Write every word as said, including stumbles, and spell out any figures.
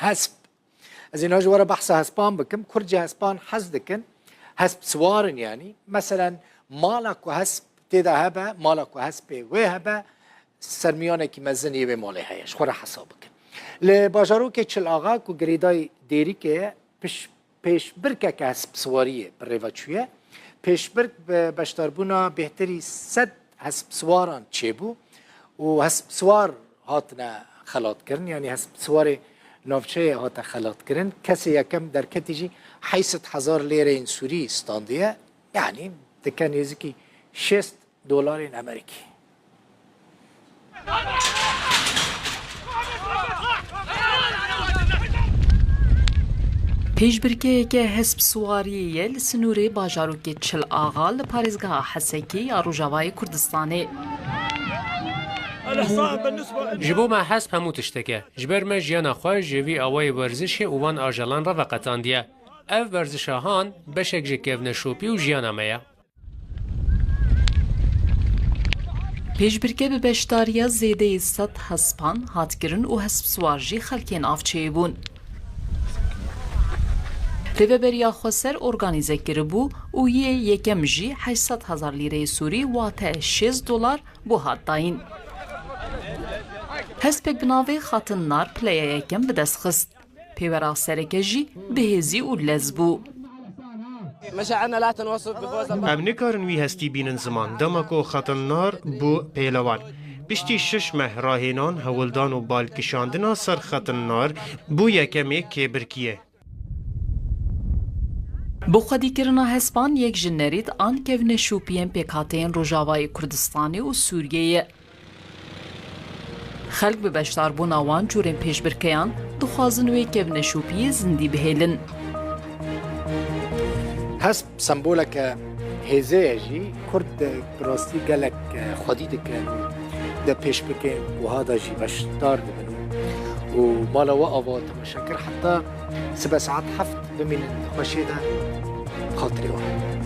Hesp. Ez ê niha ji we re behsa hespan bikim. Kurd jî hespan hez dikin. Hesp siwar in yanî. Meselen, mala ku hesp tê de hebe, mala ku hespê wê hebe, sermiyanekî mezin yê wê malê heye. Ji xwe re hesab bikin. Li bajarokê Çil Axa ku girêdayî Dêrikê ye, piş-, pêşbirkeke hespsiwariyê bi rê ve çûye. Pêşbirk bi beşdarbûna bêhtirî sed hespsiwaran çêbû û hespsiwar hatine xelatkirin, yanî hespsiwarê navçeyê hate xelatkirin. Kesê yekem derketî jî heyt sed hezar lêreyên sûrî standiye, yanî dike nêzîkî şêst dolarên Amerîkî. Pêşbirkeyeke hesp siwariyê ye li sinûrê bajarokê Çil Axa li parêzgeha Hesekê ya Rojavayê Kurdistanê. Ji bo me hesp hemû tiştek e. Ji ber me jiyana xwe ji vî awayê werzişê û van ajalan re veqetandiye. Ev werzişa han beşek ji kevneşopî û jiyana me ye. Pêşbirke bi beşdariya zêdeyî sed hespan hat kirin û hespswar jî xelkê navçeyê bûn. Rêveberiya Xweser organîze kiribû û yê yekem jî heyt sed hezar lîreyê sûrî, wate şêst dolar, bû hat dayîn. Hespek bi navê Xatin Nar pileya yekem bi dest xist. Pêwera sereke jî bi hêzî û lez bû. Em nikarin wî hestî bînin ziman. Dema ku Xatin Nar bû pêlewan. Piştî şeş meh rahênan, hewldan û balkişandina ser Xatin Nar bû yekemê kêbirkiyê. Bi xwedîkirina hespan yek ji nerît an kevneşopiyên pêkhateyên Rojavayê Kurdistanê û Sûriyê ye. Xelk bi beşdarbûna wan cûrên pêşbirkeyan dixwazin wê kevneşopiyê zindî bihêlin. Hesp semboleke hêzê ye jî. Kurd bi rastî gelek xwedî dike, di pêşbirkên wiha de jî beşdar dibin û mala we ava temaşe kir heta sibe saet heft bimînin di xweşiyê de, xatirê we.